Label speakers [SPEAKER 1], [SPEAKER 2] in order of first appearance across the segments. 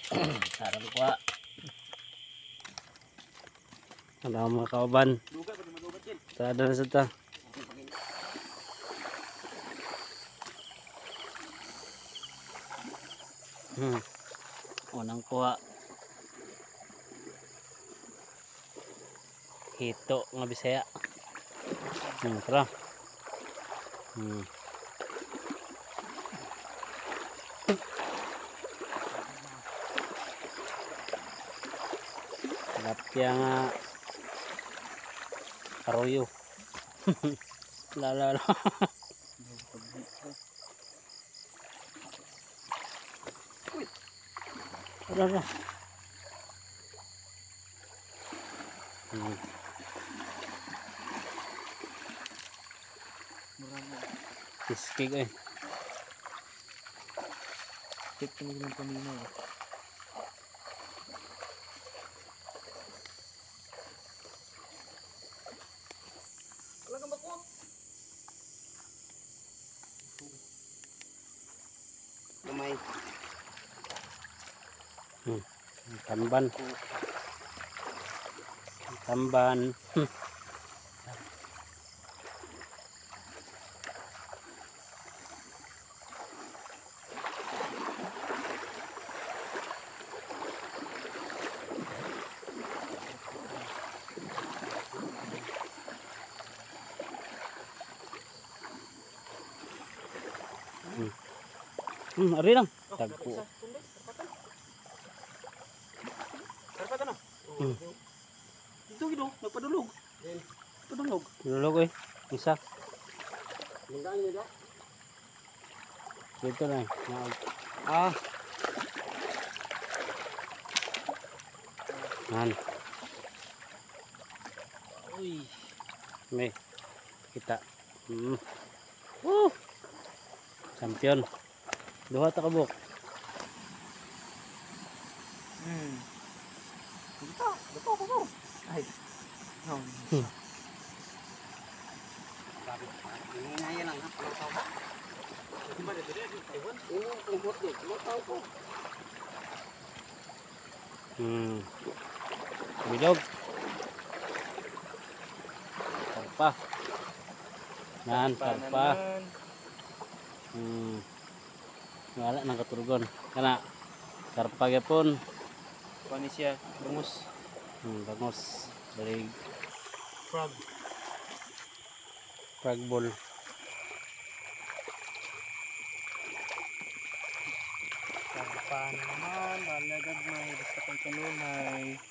[SPEAKER 1] Sarang kuha. Ano mga kauban? Sada na sa ta. Unang kuha. Hito nga Bisaya. Tara. Tilapia nga arroyo. La la la. Tara, tara. Kiskig eh.
[SPEAKER 2] Tip ko ng paminaw.
[SPEAKER 3] Wala kang bakot. Gamay.
[SPEAKER 1] Tamban. Tamban. Ari lang. Tagpo.
[SPEAKER 3] Karpatan na. Dito gido, nagpadulog. Padulog.
[SPEAKER 1] Dulog eh. Isa.
[SPEAKER 3] Manggaan niya da.
[SPEAKER 1] Dito na eh.
[SPEAKER 3] Ah.
[SPEAKER 1] Nan.
[SPEAKER 3] Uy.
[SPEAKER 1] May kita. Woo! Champion. Duha ta kabuk.
[SPEAKER 3] Dito, dito ko.
[SPEAKER 2] Ay. No.
[SPEAKER 3] Hinaya lang ha, palaw ka. Oo, ang hotdog, palaw ko.
[SPEAKER 1] Bilog. Karpa. Nan, karpa. Wala nang katurgon. Kana karpa gyapon.
[SPEAKER 2] Kuan siya, bangus.
[SPEAKER 1] Bangus. Balig
[SPEAKER 2] Frog.
[SPEAKER 1] Frog ball.
[SPEAKER 2] Karpa na naman, balagag may basta kay kanunay.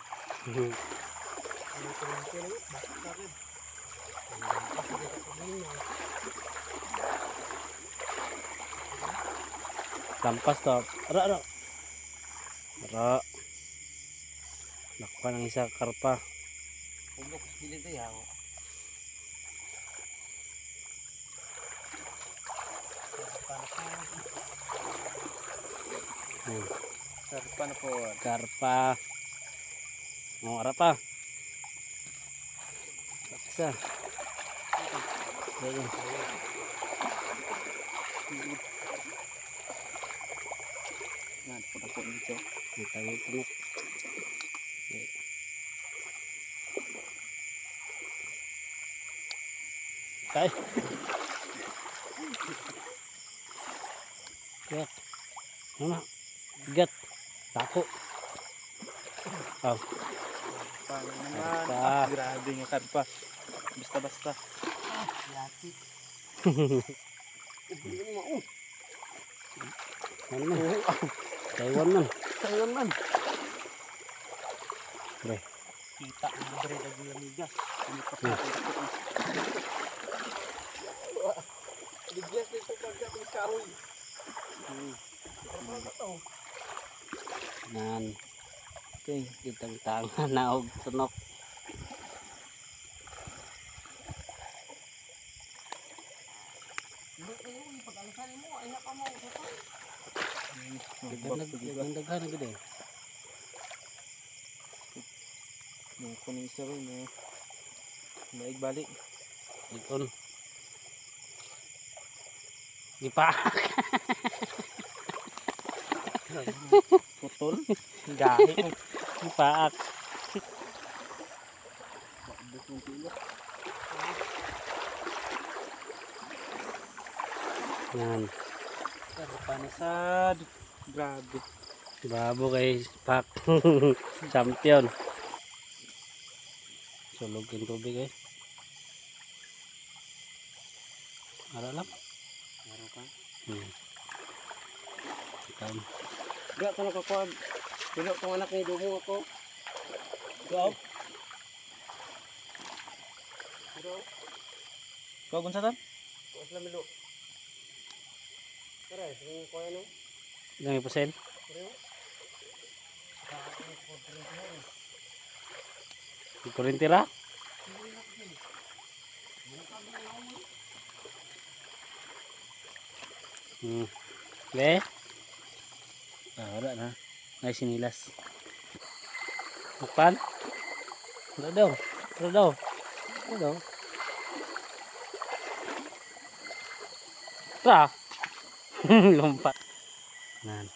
[SPEAKER 1] Lampas to. Ara ara. Ara. Nakuha ng isa karpa.
[SPEAKER 3] Pulok dili tayo.
[SPEAKER 2] Karpa na po.
[SPEAKER 1] Karpa. Oh, ara pa. Isa. Ayun.
[SPEAKER 2] Yan, po dito.
[SPEAKER 1] Ang tawag tunok. Okay. Tay. Gat. Ano na? Gat. Tako. Oh.
[SPEAKER 2] Karpa na naman.
[SPEAKER 1] Karpa.
[SPEAKER 2] Ah, grabe nga karpa. Basta-basta.
[SPEAKER 3] Yati.
[SPEAKER 1] Ano man? Taiwan man.
[SPEAKER 3] Taiwan man.
[SPEAKER 1] Pre.
[SPEAKER 2] Kita ang libre lagi lamiga. Ano pa
[SPEAKER 3] Bigyas dito pagka kung kahoy.
[SPEAKER 1] Nan.
[SPEAKER 2] Okay.
[SPEAKER 1] Kitang tanga na og tunok. Daghan na gid eh.
[SPEAKER 2] Nung kuning isa rin eh. Maig balik.
[SPEAKER 1] Ikon. Gipak.
[SPEAKER 2] Putol. Gahi.
[SPEAKER 1] Paak. Yan.
[SPEAKER 2] Panisad. Grabe.
[SPEAKER 1] Bravo kay Pak. Champion. Sulog yung tubig eh. Ara lang.
[SPEAKER 2] Meron ka?
[SPEAKER 1] Kam.
[SPEAKER 3] Ga ko nakakuha. Pilo tong anak ni Dumo ako.
[SPEAKER 2] Go. Go gunsa tan?
[SPEAKER 3] Kuas lang milo. Tara, sige ko ano.
[SPEAKER 1] Ilang ipusin? Kurente ra? Le? Ah, wala na. Ay, sinilas. Mukpan? Wala daw. Wala daw. Wala daw. Ra! Lumpat. Nan.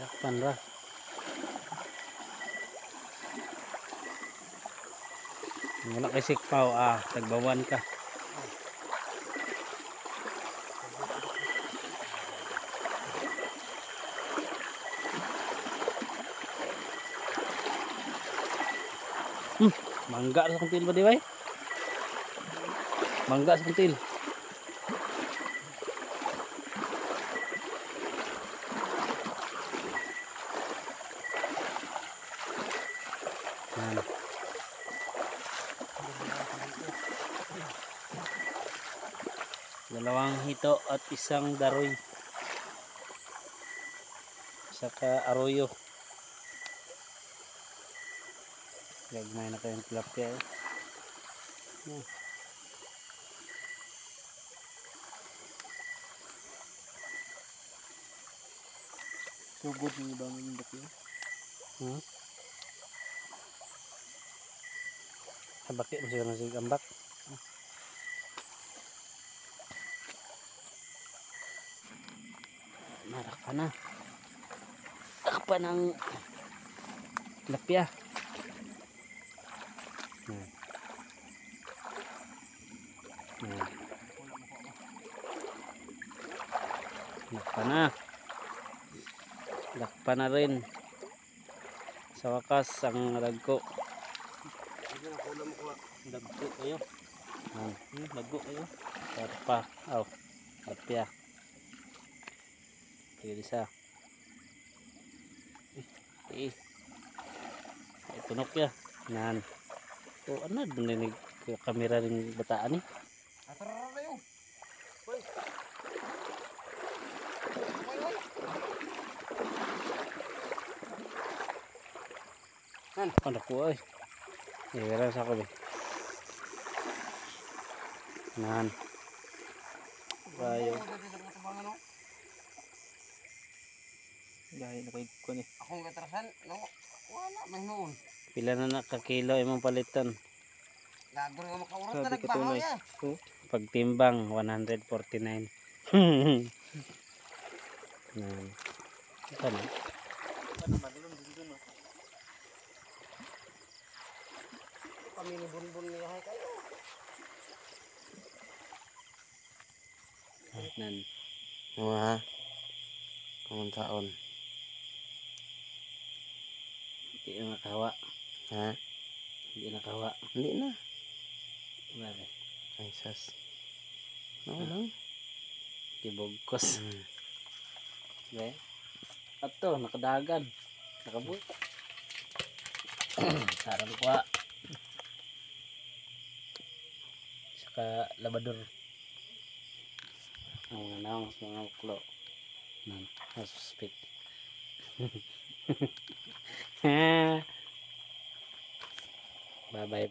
[SPEAKER 1] Dakpan ra. Wala kay sikpaw, ah, tagbawan ka. Mangga sa kuntil ba di bay? Mangga sa kuntil. Yan. Dalawang hito at isang daroy. Saka arroyo. Gagmay na kayong tilapia eh. Yan.
[SPEAKER 2] Sugod ni ba mo yung bakyo?
[SPEAKER 1] Habaki mo siguro si ambak. Narakpa na. Takpa ng tilapia. Yan. Yan. Lakpa na. Lakpa na rin. Sa wakas, ang ragko.
[SPEAKER 2] Dagko kayo.
[SPEAKER 1] Yan.
[SPEAKER 2] Dagko kayo.
[SPEAKER 1] Karpa. Aw. Tilapia. Tigil isa. Eh. Ay, tunok ya. Nan. O, ano? Doon kamera rin bataan eh.
[SPEAKER 3] Atara na yun. Hoy.
[SPEAKER 1] Ano ko ay. Eh, wala sa ako eh. Nan. Bayo.
[SPEAKER 2] Gahi na kay kun eh.
[SPEAKER 3] Akong katrasan, no. Wala may noon.
[SPEAKER 1] Pila na nakakilo imong palitan.
[SPEAKER 3] Gago nga makaurot na
[SPEAKER 2] Grabe
[SPEAKER 3] nagbahaw
[SPEAKER 2] katunay.
[SPEAKER 3] ya.
[SPEAKER 2] Oh,
[SPEAKER 1] Pagtimbang 149. Nan. Ito na.
[SPEAKER 2] ano madulong dito no.
[SPEAKER 3] Kami ni Bunbun niya hay kayo.
[SPEAKER 1] Nan.
[SPEAKER 3] Wah. Kung taon.
[SPEAKER 1] Hindi na nakawa.
[SPEAKER 3] Ha?
[SPEAKER 1] Hindi nakawa.
[SPEAKER 3] Hindi na.
[SPEAKER 1] Grabe.
[SPEAKER 3] Ay sas. No lang.
[SPEAKER 1] Gibugkos. Be. Ato, nakadagan. Nakabuot. Sarang kuha. Saka labador. Ang mga naong sa mga uklo. Nan, nasuspit. Bye-bye.